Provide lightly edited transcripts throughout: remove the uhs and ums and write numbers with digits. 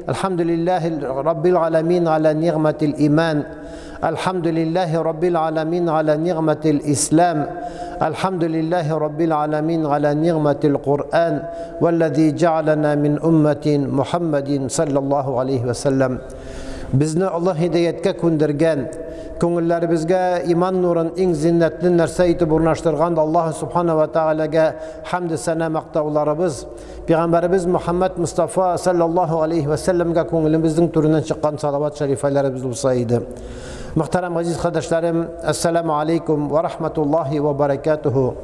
Әлхәмдүлилләһи раббил галәмин аля нигъмәтил иман. Әлхәмдүлилләһи раббил галәмин аля нигъмәтил ислам. Әлхәмдүлилләһи раббил галәмин аля нигъмәтил Куръан. Вәлләзи җәгаләнә мин уммәтин Мухаммадин саллаллаһу алейһи вә сәлләм. Безне Аллаһ һидаяткә күндергән, күңелләребезгә иман нурын иң зиннәтле нәрсә итеп урнаштырган Аллаһ Субхана ва Тәгаләгә хәмде-сәна мактауларыбыз, Пәйгамбәребез Мөхәммәд Мостафа саллаллаһу алейһи вә сәлләмгә күңелебезнең түреннән чыккан салават шәрифәләребез булса иде. Мөхтәрәм газиз кардәшләрем, ассаламу алейкум ва рахматуллаһи ва баракатуху.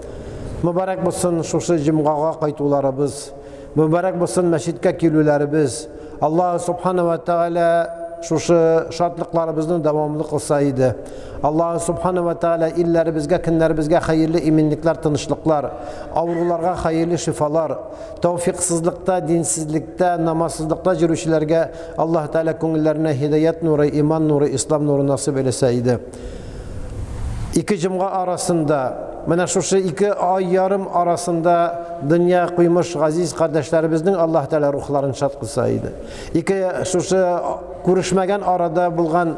Мөбарәк булсын шушы җомгага кайтуларыбыз. Мөбарәк булсын мәчеткә килүләребез. Аллаһ субхана ва тааля шушы шатлыкларыбызны дәвамлы кылса иде. Аллаһ субхана ва тааля илләребезгә, көннәребезгә хәерле иминлекләр, тынычлыклар, авыруларга хәерле шифалар, тәүфиксызлыкта, динсезлектә, намазсызлыкта йөрүчеләргә Аллаһ Тааля күңелләренә һидаят нуры, иман нуры, ислам нуры насыйп әйләсә иде. Ике җомга арасында, менә шушы ике ай ярым арасында дөнья куймыш газиз кардәшләребезнең Аллаһ Тәгалә рухларын шат кылса иде. Ике шушы күрешмәгән арада булган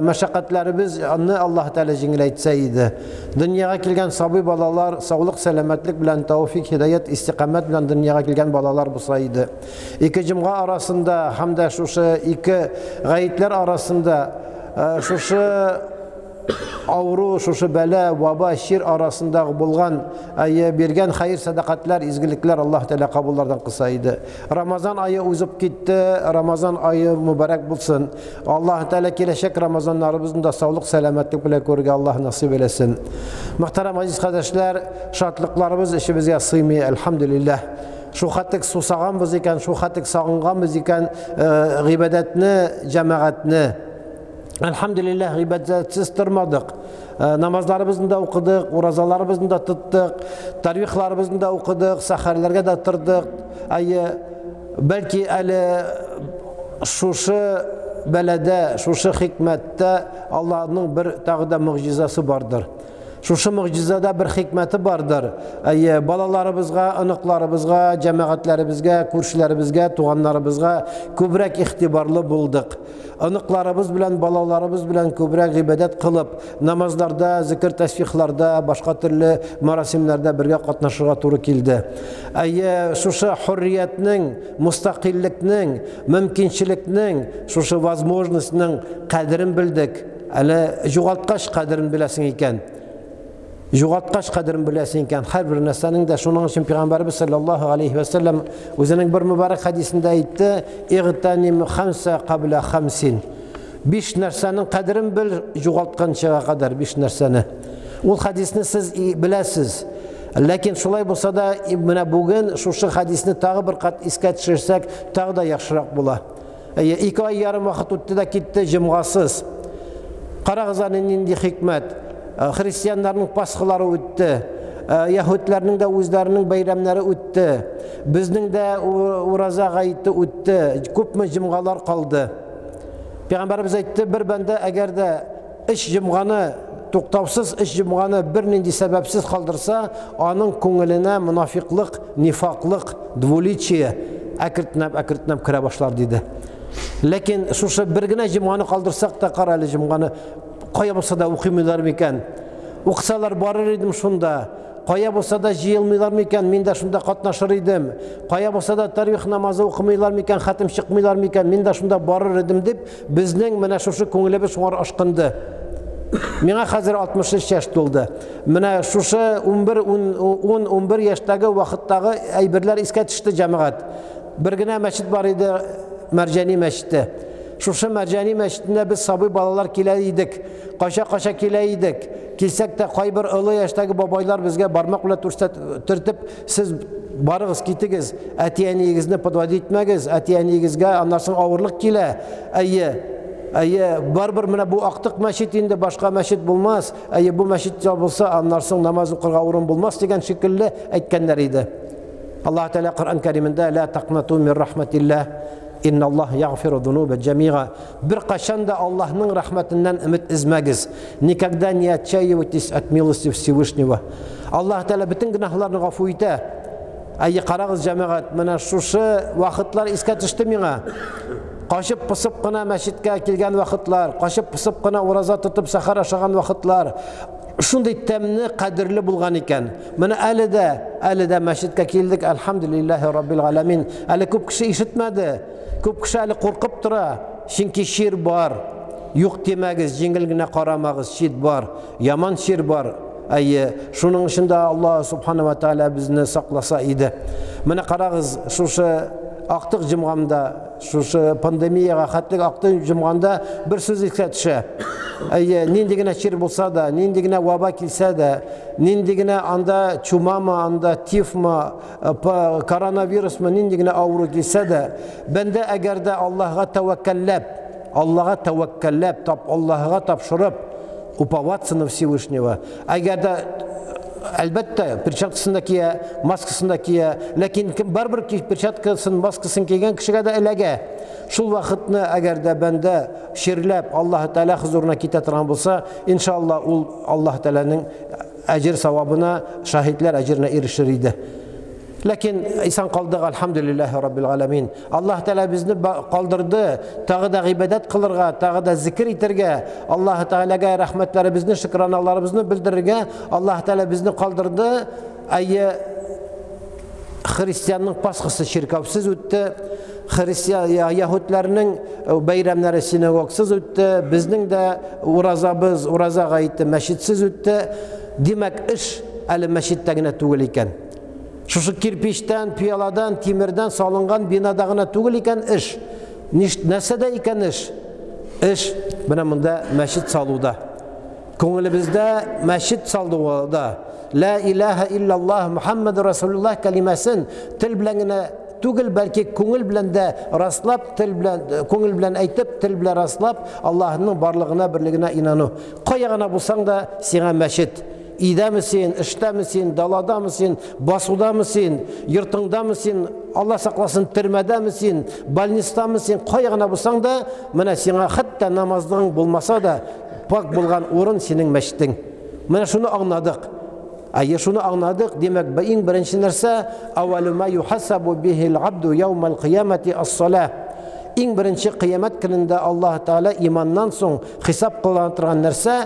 мәшәкатьләребез аны Аллаһ Тәгалә җиңеләйтсә иде. Дөньяга килгән сабый балалар саулык, сәламәтлек белән, тәүфик, һидаят, истикамәт белән дөньяга килгән балалар булса иде. Ике җомга арасында һәм дә шушы ике гаетләр арасында шушы авыру, шушы бәла, ваба, чир арасындагы булган, әйе, биргән хәер сәдакатлар, изгелекләр Аллаһ Тәгалә кабуллардан кылса иде. Рамазан ае узып китте, Рамазан ае мөбарәк булсын. Аллаһ Тәгалә киләчәк Рамазаннарыбызны да саулык, сәламәтлек белән күрергә Аллаһ насыйп әйләсен. Мөхтәрәм газиз кардәшләр, шатлыкларыбыз эчебезгә сыймый, әлхәмдүлилләһ. Шул хәтлек сусаганбыз икән, шул хәтлек сагынганбыз икән, гыйбадәтне, җәмәгатьне. Әлхәмдүлилләһ, гыйбадәтсез тормадык. Намазларыбызны да укыдык, уразаларыбызны да тоттык, тарвихларыбызны да укыдык, сәхәрләргә дә тордык. Әйе, бәлки әле шушы бәләдә, шушы хикмәттә Аллаһның бер тагы да могҗизасы бардыр. Шушы могҗизада бер хикмәте бардыр. Әйе, балаларыбызга, оныкларыбызга, җәмәгатьләребезгә, күршеләребезгә, туганнарыбызга күбрәк игътибарлы булдык. Оныкларыбыз белән, балаларыбыз белән күбрәк гыйбадәт кылып, намазларда, зикер тәсбихларда, башка төрле марасимнәрдә бергә катнашырга туры килде. Әйе, шушы хөрриятнең, мустакыйльлекнең, мөмкинчелекнең, шушы возможностьның кадерен белдек. Әле югалткач кадерен беләсең икән. Югалткач кадерен беләсең икән. Һәрбер нәрсәнең дә шуның өчен Пәйгамбәрбез саллаллаһу алейхи ва саллям үзенең бер мөбарәк хәдисендә әйтте: "Игътаним хамса кабла хамсин". Биш нәрсәнең кадерен бел, югалтканчыга кадәр биш нәрсәне. Ул хәдисне сез беләсез. Ләкин шулай булса да, менә бүген шушы хәдисне тагы бер кат искә төшерсәк, тагы да яхшырак була. Әйе, ике ай ярым вакыт үтте дә китте җомгасыз. Карагыз әле нинди хикмәт. Э, христианнарның Пасхалары үтте. Э, яһүдләрнең дә үзләренең бәйрәмнәре үтте. Безнең дә ураза гаете үтте. Күпме җомгалар калды. Пәйгамбәребез әйтте, бер бәндә әгәр дә өч җомганы туктаусыз өч җомганы бернинди сәбәпсез калдырса, аның күңеленә монафиклык, нифаклык, двуличие әкртнәп-әкртнәп керә башлар диде. Ләкин шушы бер генә җомганы калдырсак та, кара әле җомганы кая булса да укымыйлар микән? Укысалар барыр идем шунда. Кая булса да җыелмыйлар микән, мин дә шунда катнашыр идем. Кая булса да тарвих намазы укымыйлар микән, хәтем чыкмыйлар микән, мин дә шунда барыр идем дип, безнең менә шушы күңелебез шуңар ашкынды. Миңа хәзер 63 яшь тулды. Менә шушы 11 10 11 яшьтәге вакыттагы әйберләр искә төште, җәмәгать. Бер генә мәчет бар иде, Мәрҗани мәчете. Шушы Мәрҗани мәчетенә без сабый балалар килә идек. Кача-кача килә идек. Килсәк тә, кайбер олы яшьтәге бабайлар безгә бармак белән төртеп, сез барыгыз, китегез, әти-әниегезне подводить итмәгез, әти-әниегезгә аннан соң авырлык килә. Әйе, әйе, барыбер менә бу актык мәчет инде, башка мәчет булмас. Әйе, бу мәчет ябылса, аннан соң намаз укырга урын булмас дигән шикелле әйткәннәр иде. Аллаһ Тәгалә Коръән Кәримендә ла тақнату мин рахматиллаһ инналлаһ ягъфиру зунуба җәмига. Беркайчан да Аллаһның рәхмәтеннән өмет өзмәгез. Никогда не отчаивайтесь от милости Всевышнего. Аллаһ Тәгалә бөтен гөнаһларны гафу итә. Әйе, карагыз, җәмәгать, менә шушы вакытлар искә төште миңа. Качып пысып кына мәчеткә килгән вакытлар, качып пысып кына ураза тотып сәхәр ашаган вакытлар, шундый тәмне, кадерле булган икән. Менә әле дә, әле дә мәчеткә килдек, әлхәмдүлилләһи раббил галәмин. Әле күп кеше ишетмәде, күп кеше әле куркып тора, чөнки чир бар. Юк димәгез, җиңел генә карамагыз, чит бар, яман чир бар. Әйе, шуның өчен дә Аллаһ субхана ва тааля безне сакласа иде. Менә карагыз, шушы актык җомгамда, шушы пандемиягә хәтлек актык җомганда бер сүз искә төшә. Әйе, нинди генә чир булса да, нинди генә ваба килсә дә, нинди генә анда чумамы, анда тифмы, коронавирусмы, нинди генә авыру килсә дә, бәндә әгәр дә Аллаһга тәвәккәлләп, Аллаһга тәвәккәлләп, тап Аллаһга тапшырып, уповаться на Всевышнего. Әгәр дә әлбәттә, перчаткасын да кия, маскасын да кия, ләкин кем барыбер перчаткасын, маскасын кигән кешегә дә эләгә. Шул вакытны әгәр дә бәндә чирләп Аллаһ Тәгалә хозурына китә торган булса, иншалла ул Аллаһ Тәгаләнең әҗер савабына, шаһитләр әҗеренә ирешер иде. Ләкин исан калдык, әлхәмдүлилләһи раббил галәмин. Аллаһ Тәгалә безне калдырды, тагы да гыйбадәт кылырга, тагы да зикер итәргә, Аллаһ Тәгаләгә рәхмәтләребезне, шөкраналарыбызны белдерергә Аллаһ Тәгалә безне калдырды. Әйе, христианның Пасхасы чиркәүсез үтте, христиан яһүдләрнең бәйрәмнәре синагогсыз үтте, безнең дә уразабыз, ураза гаете мәчетсез үтте. Димәк, эш әле мәчеттә генә түгел икән. Шушы кирпичтән, пыяладан, тимердән салынган бинада гына түгел икән эш. Нәрсәдә икән эш? Эш менә монда мәчет салуда. Күңелебездә мәчет салдыда. Ла илаһа иллаллаһ Мухаммад Расулуллаһ кәлимәсен тел белән генә түгел, бәлки күңел белән дә раслап, тел белән, күңел белән әйтеп, тел белән раслап, Аллаһның барлыгына, берлегенә инану. Кая гына булсаң да, сиңа мәчет. Өйдәме син, эштәме син, даладамы син, басудамы син, йортыңдамы син, Алла сакласын, төрмәдәме син, больництамы син, кая гына булсаң да, менә сиңа хәтта намазлыгың булмаса да, пак булган урын синең мәчетең. Менә шуны аңладык. Әйе, шуны аңладык. Димәк, иң беренче нәрсә, әүвәлү ма юхасабу бихил абду яумал кыямати ас-салах. Иң беренче кыямәт көнендә Аллаһ Тәгалә иманнан соң хисап кылына торган нәрсә,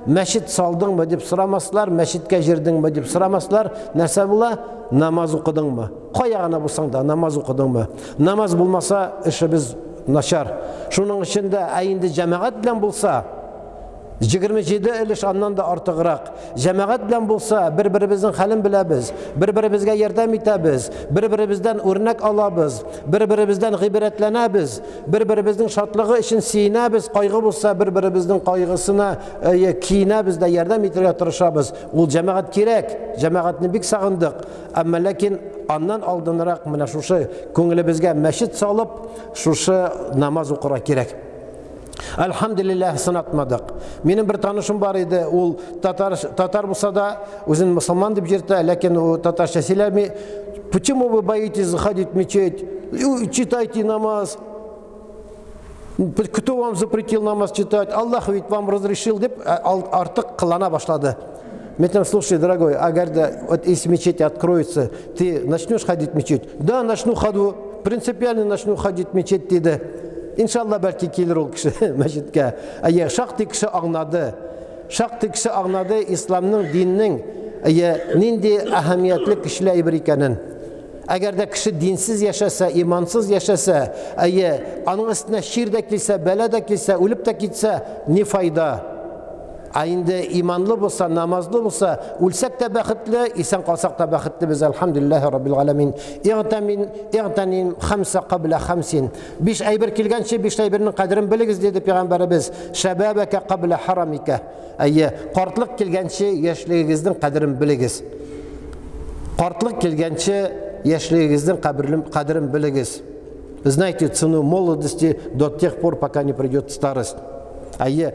мәчет салдыңмы дип сорамаслар, мәчеткә җирдеңме дип сорамаслар, нәрсә була? Намаз укыдыңмы? Кая гына булсаң да, намаз укыдыңмы? Намаз булмаса, эшебез начар. Шуның өчен дә, ә инде җәмәгать белән булса, 27 өлеш аннан да артыграк. Җәмәгать белән булса, бер-беребезнең хәлен беләбез, бер-беребезгә ярдәм итәбез, бер-беребездән үрнәк алабыз, бер-беребездән гыйбрәтләнәбез, бер-беребезнең шатлыгы өчен сөенәбез, кайгы булса, бер-беребезнең кайгысына киенәбез дә ярдәм итәргә тырышабыз. Ул җәмәгать кирәк, җәмәгатьне бик сагындык. Әмма ләкин аннан алдынрак менә шушы күңелебезгә мәчет салып, шушы намаз укырга кирәк. Әлхәмдүлилләһ, сынатмадык. Минем бер танышым бар иде, ул татар, татар булса да, үзен мусульман дип йөртә, ләкин ул татарча сөйләми. Почему вы боитесь заходить в мечеть? Читайте намаз. Кто вам запретил намаз читать? Аллах ведь вам разрешил, дип артык кылана башлады. Мен там, слушай, дорогой, әгәр вот если мечеть откроется, ты начнешь ходить в мечеть? Да, начну ходу, принципиально начну ходить в мечеть, диде. Иншалла, бәлки килер ул кеше мәчеткә. Әйе, шактый кеше аңлады. Шактый кеше аңлады исламның, диннең әйе, нинди әһәмиятле көчле әйбер икәнен. Әгәр дә кеше динсез яшәсә, имансыз яшәсә, әйе, аның өстенә чир дә килсә, бәла дә килсә, үлеп тә китсә, ни файда? Ә инде иманлы булса, намазлы булса, үлсәк тә бәхетле, исән калсак та бәхетле без, әлхәмдүлилләһи раббил галәмин. Игътамин, игътаним хамса кабла хамсин. Биш әйбер килгәнче, биш әйбернең кадерен белегез, диде пәйгамбәребез. Шәбәбәкә кабла харамика. Әйе, картлык килгәнче яшьлегегезнең кадерен белегез. Картлык килгәнче яшьлегегезнең кадерен белегез. Знайте цену молодости до тех пор, пока не придет старость. Әйе,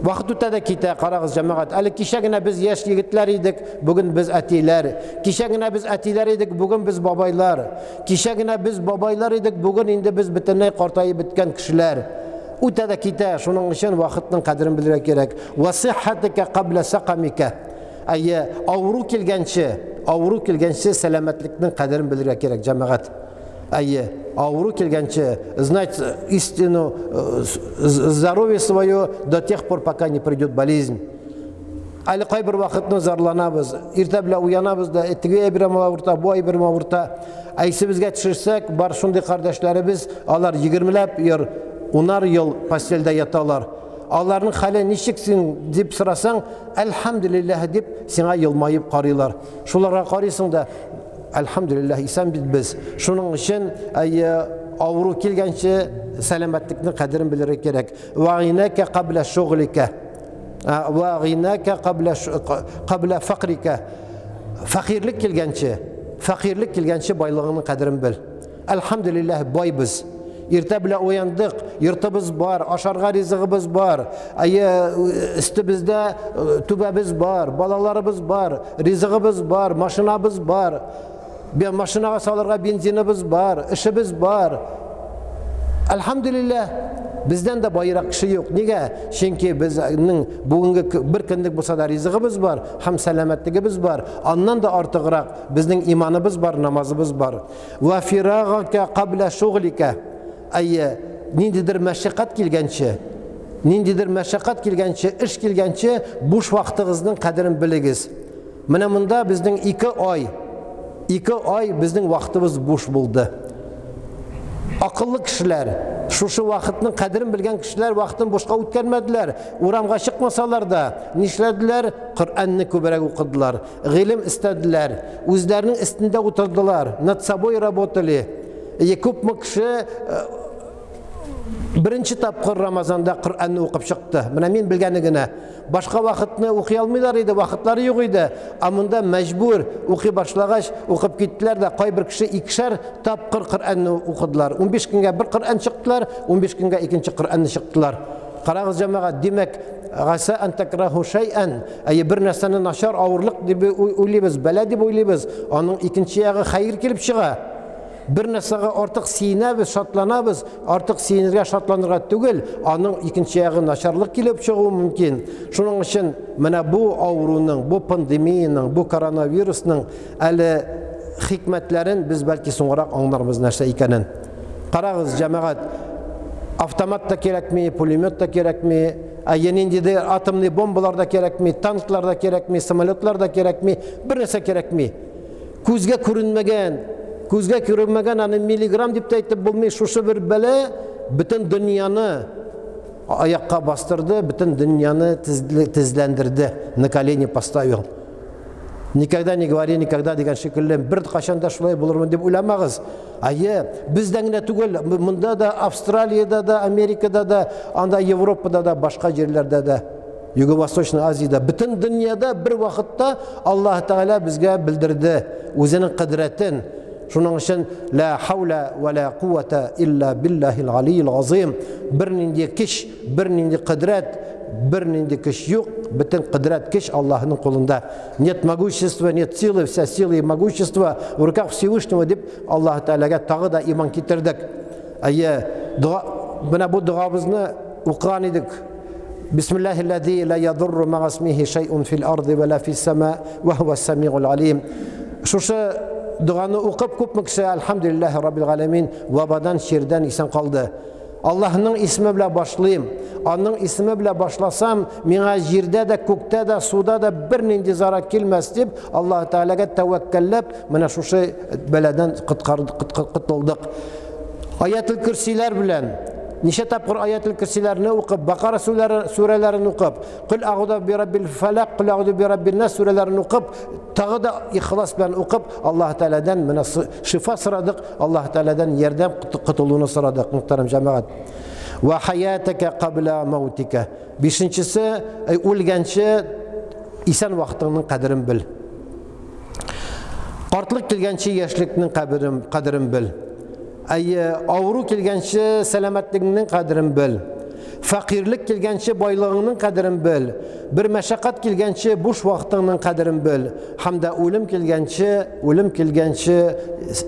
вакыт үтә дә китә, карагыз, җәмәгать. Әле кичә генә без яшь егетләр идек, бүген без әтиләр. Кичә генә без әтиләр идек, бүген без бабайлар. Кичә генә без бабайлар идек, бүген инде без бөтенләй картаеп беткән кешеләр. Үтә дә китә, шуның өчен вакытның кадерен белергә кирәк. Васиххатика кабла сакамика. Әйе, авыру килгәнче, авыру килгәнче сәламәтлекнең кадерен белергә кирәк, җәмәгать. Әйе, авыру килгәнче знать истину, здоровье свое до тех пор, пока не придет болезнь. Әле кайбер вакытны зарланабыз, иртә белән уянабыз да, теге әйберем авырта, бу әйберем авырта. Ә исебезгә төшерсәк, бар шундый кардәшләребез, алар 20ләп ел, 10 ел постельдә яталар. Аларның хәле ничек син дип сорасаң, әлхәмдүлилләһ дип сиңа елмаеп карыйлар. Шуларга карыйсың да, әлхәмдүлилләһ, исән бит без. Шуның өчен авыру килгәнче сәламәтлекнең кадерен белергә кирәк. Ва гыйнәкә кабла шуглика. Ва гыйнәкә кабла факрика. Фәкыйрьлек килгәнче, фәкыйрьлек килгәнче байлыгыңның кадерен бел. Әлхәмдүлилләһ, байбыз. Иртә белән уяндык, йортыбыз бар, ашарга ризыгыбыз бар, өстебездә түбәбез бар, балаларыбыз бар, ризыгыбыз бар, машинабыз бар, машинага салырга бензиныбыз бар, эшебез бар. Әлхәмдүлилләһ, бездән дә байрак кеше юк. Нигә? Чөнки безнең бүгенге бер көнлек булса да ризыгыбыз бар һәм сәламәтлегебез бар. Аннан да артыграк безнең иманыбыз бар, намазыбыз бар. Ва фирагака кабла шуглика. Әйе, ниндидер мәшәкать килгәнче, ниндидер мәшәкать килгәнче, эш килгәнче буш вакытыгызның кадерен белегез. Менә монда безнең 2 ай, 2 ай безнең вакытыбыз буш булды. Акыллы кешеләр, шушы вакытның кадерен белгән кешеләр вакытын бушка үткәрмәделәр. Урамга чыкмасалар да, нишләделәр? Коръәнне күбрәк укыдылар, гыйлем истәделәр, үзләренең өстендә утырдылар, над собой работали. Күпме кеше беренче тапкыр Рамазанда Коръәнне укып чыкты. Менә мин белгәне генә. Башка вакытны укый алмыйлар иде, вакытлары юк иде. Ә монда мәҗбүр укый башлагач, укып киттеләр дә, кайбер кеше икешәр тапкыр Коръәнне укыдылар. 15 көнгә бер Коръән чыктылар, 15 көнгә икенче Коръәнне чыктылар. Карагыз, җәмәгать, димәк, гаса ан такраху шай'ан, әйе, бер нәрсәне начар, авырлык дип уйлыйбыз, бәла дип уйлыйбыз, аның икенче ягы хәер килеп чыга. Бер нәрсәгә артык сөенәбез, шатланабыз, артык сөенергә, шатланырга түгел, аның икенче ягы начарлык килеп чыгуы мөмкин. Шуның өчен менә бу авыруның, бу пандемияның, бу коронавирусның әле хикмәтләрен без бәлки соңрак аңларбыз нәрсә икәнен. Карагыз, җәмәгать, автомат та кирәкми, пулемет та кирәкми, ә ниндидер атомный бомбалар да кирәкми, танклар да кирәкми, самолетлар да кирәкми, бер нәрсә кирәкми. Күзгә күренмәгән, күзгә күренмәгән, аны миллиграмм дип тә әйтеп булмый, шушы бер бәла бөтен дөньяны аякка бастырды, бөтен дөньяны тезләндерде, на колени поставил. Никогда не говори никогда дигән шикелле, бер кашан да шулай булырмын дип уйламагыз. Әйе, бездән генә түгел, монда да, Австралиядә дә, Америкада да, анда Европада да, башка җирләрдә дә, Юго-Восточный Азиядә, бөтен дөньяда бер вакытта Аллаһ Тәгалә безгә белдерде үзенең кодрәтен. Шуның өчен ла хаула ва ла куввата илла биллахил алиил азим. Бер нинди көч, бер нинди кодрәт, бер нинди көч юк, бөтен кодрәт, көч Аллаһның кулында. Нет могущества, нет силы, вся сила и могущество в руках Всевышнего дип Аллаһ Тәгаләгә тагы да иман китердек. Әйе, дога, менә бу догабызны укыган идек. Бисмиллахиллади ла ядурру ма'а исмихи шай'ун фил арди ва ла фис сама ва хуа самиул алим. Шушы доганы укып күпме кеше әлхәмдүлилләһи раббил галәмин вабадан, чирдән исән калды. Аллаһның исеме белән башлыйм. Аның исеме белән башласам, миңа җирдә дә, күктә дә, суда да бер нинди зарар килмәс дип, Аллаһ Тәгаләгә тәвәккәлләп, менә шушы бәладән котылдык. Аятул Курсиләр белән ничә тапкыр Аятул Курсиләрне укып, Бакара сүрәләрен укып, Кул агуду би раббил фалак, Кул агуду би раббин нас сүрәләрен укып, тагы да ихлас белән укып, Аллаһ Тәгаләдән менә шифа сорадык, Аллаһ Тәгаләдән ярдәм котылуны сорадык, мөхтәрәм җәмәгать. Ва хаятака кабла маутика. Бишенчесе, үлгәнче исән вакытыңның кадерен бел. Картлык килгәнче яшьлекнең кадерен бел. Әйе, авыру килгәнче сәламәтлегеңнең кадерен бел. Фәкыйрьлек килгәнче байлыгыңның кадерен бел. Бер мәшәкать килгәнче буш вакытыңның кадерен бел. Һәм дә үлем килгәнче, үлем килгәнче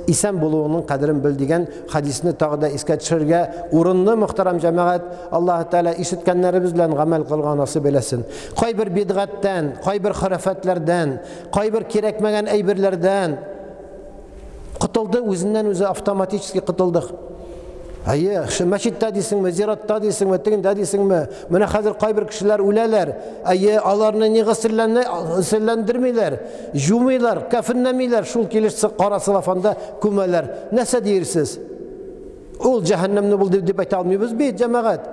исән булуыңның кадерен бел дигән хадисне тагы да искә төшерергә урынлы, мөхтәрәм җәмәгать. Аллаһ Тәгалә ишеткәннәребез белән гамәл кылырга насыйп әйләсен. Кайбер бидгатьтән, кайбер хөрәфәтләрдән, кайбер кирәкмәгән әйберләрдән котылды, үзеннән үзе автоматически котылдык. Әйе, мәчеттә дисеңме, зиратта дисеңме, тегендә дисеңме? Менә хәзер кайбер кешеләр үләләр. Әйе, аларны ни госелләндермиләр, жумыйлар, кәфенләмиләр, шул килеш кара целлофанда күмәләр. Нәрсә диерсез? Ул җәһәннәмне булды дип әйтә алмыйбыз бит, җәмәгать.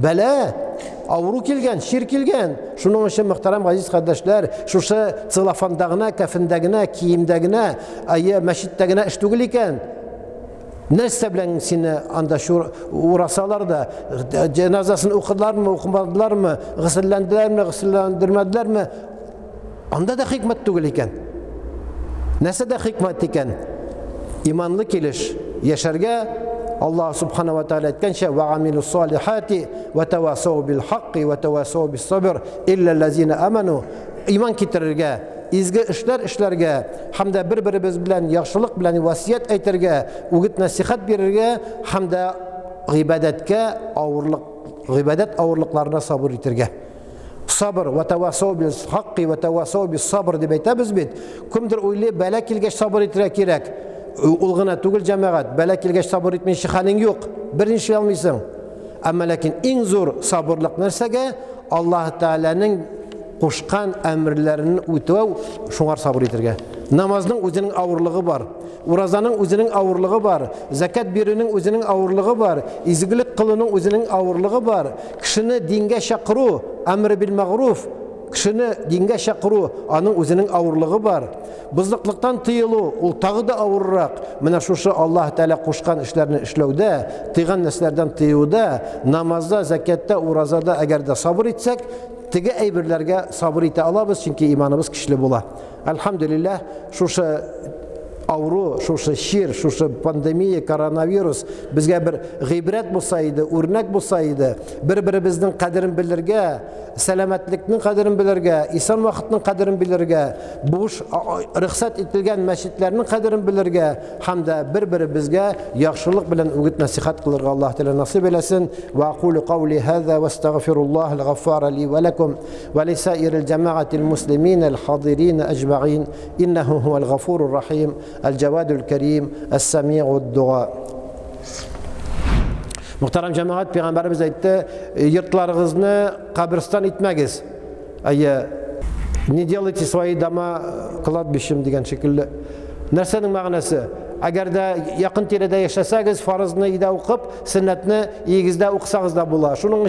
Бәлә, авыру килгән, чир килгән. Шуның өчен, мөхтәрәм газиз кардәшләр, шушы целлофанда гына, кәфендә генә, киемдә генә, әйе, мәчеттә генә эш түгел икән. Нәрсә белән сине анда урасалар да, җеназасын укыдылармы, укымадылармы, госелләнделәрме, госелләндермәделәрме, анда да хикмәт түгел икән. Нәрсә дә хикмәт икән? Иманлы килеш яшәргә, Аллаһ субхана ва тааля әйткәнчә, «Ва амилус салихати ва тавасау бил хакки ва тавасау бис сабр илля ллазина аману». Иман китерергә, изге эшләр эшләргә һәм дә бер-беребез белән яхшылык белән васият әйтергә, үгет нәсихәт бирергә һәм дә гыйбадәткә авырлык, гыйбадәт авырлыкларына сабыр итәргә. Сабыр, ва тавасау бил хакки ва тавасау бис сабр дип әйтәбез бит. Кемдер уйлый, бәла килгәч сабыр итәргә кирәк. Ул гына түгел, җәмәгать, бәла килгәч сабыр итмичә хәлең юк, берни эшли алмыйсың. Әмма ләкин иң зур сабырлык нәрсәгә? Аллаһ Тәгаләнең кушкан әмерләрен үтәү, шуңар сабыр итәргә. Намазның үзенең авырлыгы бар, уразаның үзенең авырлыгы бар, закат бирүнең үзенең авырлыгы бар, изгелек кылуның үзенең авырлыгы бар. Кешене дингә чакыру, әмре бил мәгъруф, кешене дингә чакыру, аның үзенең авырлыгы бар. Бозыклыктан тыелу, ул тагы да авыррак. Менә шушы Аллаһ Тәгалә кушкан эшләрне эшләүдә, тыйган нәрсәләрдән тыюда, намазда, закатта, уразада әгәр дә сабыр итсәк, теге әйберләргә сабыр итә алабыз, чөнки иманыбыз көчле була. Әлхәмдүлилләһ, шушы авыру, шушы чир, шушы пандемия, коронавирус безгә бер гыйбрәт булса иде, үрнәк булса иде, бер-беребезнең кадерен белергә, сәламәтлекнең кадерен белергә, исән вакытның кадерен белергә, буш рөхсәт ителгән мәчетләрнең кадерен белергә һәм дә бер-беребезгә яхшылык белән үгет нәсихәт кылырга Аллаһ Тәгалә насыйп әйләсен. Ва акулу каули һаза ва астагфируллаһ аль-гаффара ли ва лакум ва лисаирил җәмәгатил муслимин аль-хадирин аҗмәгин иннәһу һуал гафурур рахим аль-җавадул карим ас-самиуд дуа. Мөхтәрәм җәмәгать, пәйгамбәребез әйтте, йортларыгызны каберстан итмәгез. Әйе, не делайте свои дома кладбищем дигән шикелле. Нәрсәнең мәгънәсе? Әгәр дә якын тирәдә яшәсәгез, фарызны өйдә укып, сөннәтне өегездә укысагыз да була. Шуның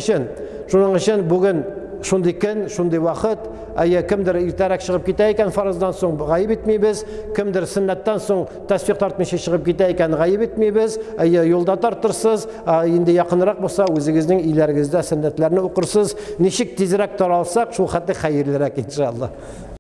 өчен бүген шундый көн, шундый вакыт, әйе, кемдер иртәрәк чыгып китә икән фарыздан соң, гаеп итмибез, кемдер сөннәттән соң тәсбих тартмыйча чыгып китә икән, гаеп итмибез, әйе, юлда тартырсыз, инде якынрак булса, үзегезнең өйләрегездә сөннәтләрне укырсыз. Ничек тизрәк таралсак, шул хәтле хәерлерәк, иншалла.